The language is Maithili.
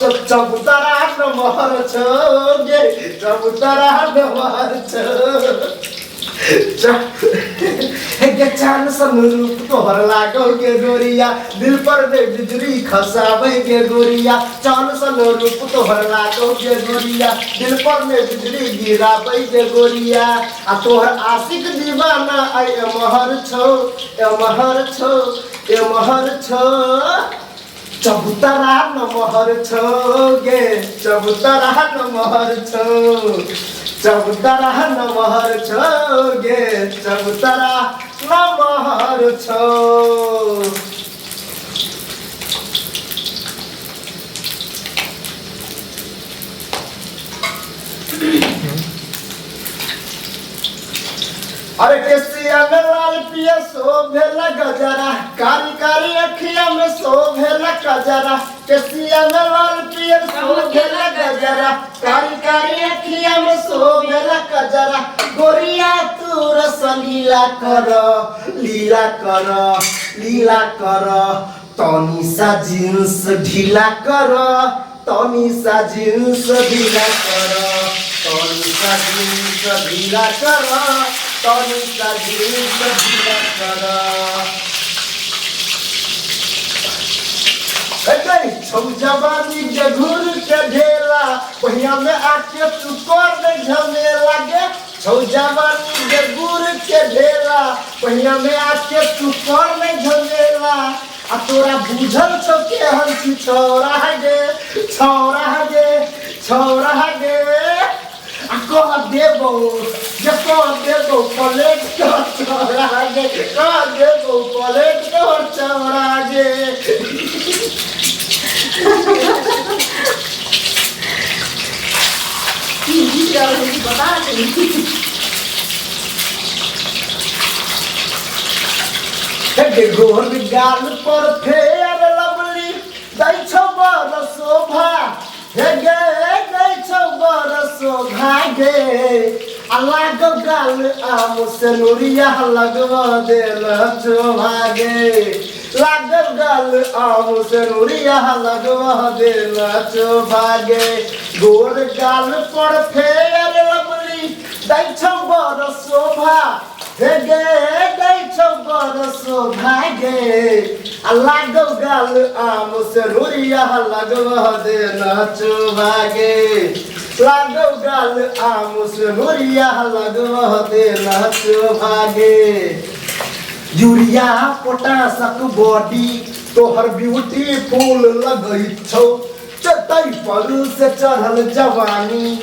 चबूतरा नमहर छौ गे, चबूतरा नमहर छौ। गे चान सन रूप तोहर लागौ गे गोरिया, दिल पर ने बिजली खसाबै गे गोरिया। चान सन रूप तोहर लागौ गे गोरिया, दिल पर ने बिजली गिराबै गे गोरिया। आ तोहर आशिक दीवाना आई एमहर छौ, एमहर छौ, एमहर छौ। चबूतरा नमहर छौ गे, चबूतरा नमहर छौ, चबूतरा नमहर छौ गे, चबूतरा नमहर छौ। अरे केसिया में लाल पिया शोभेला गजरा, कारी कारी अखिया में शोभेला कजरा। केसिया में लाल पिया शोभेला गजरा, कारी कारी अखिया में शोभेला कजरा। गोरिया तू रस लीला कर, लीला कर, लीला कर। तनी सा जींस ढीला कर, तनी सा जींस ढीला कर, तनी सा जींस ढीला कर, तनी सा जींस ढीला कर। छौ जवानी के घूर के ढेला, पहिया में आके तू कर दे झमेला गे। छौ जवानी के गुड़ के ढेला, पहिया में आके तू कर दे झमेला। आ तोरा बुझल छौ केहन छी छौरा गे, छौरा गे, छौरा गे। आ कह देबौ जे कह देबौ पलेट तोहर छौरा गे, कह देबौ पलेट तोहर छौरा गे। की गीत गाबै छै पता छै? हे गोर गाल पर फेर लवली दै छौ बड़ शोभा, हे गे दै छौ बड़ शोभा गे। आ लागो गाल आम से नुरिया लगवा देल शोभा गे। लागो गाल आम से नुरिया लगवा देल शोभा गे। गोर गाल पर फेर लवली दै छौ बड़ शोभा, हे गे दै छौ बड़ शोभा गे। आ लागौ गाल आम से रुरिया लगवा दे नचुबा गे। लागौ गाल आम से रुरिया लगवा दे नचुबा गे। यूरिया पोटासक बॉडी तोहर ब्यूटीफुल लगै छौ, चटै पर से चढ़ल जवानी।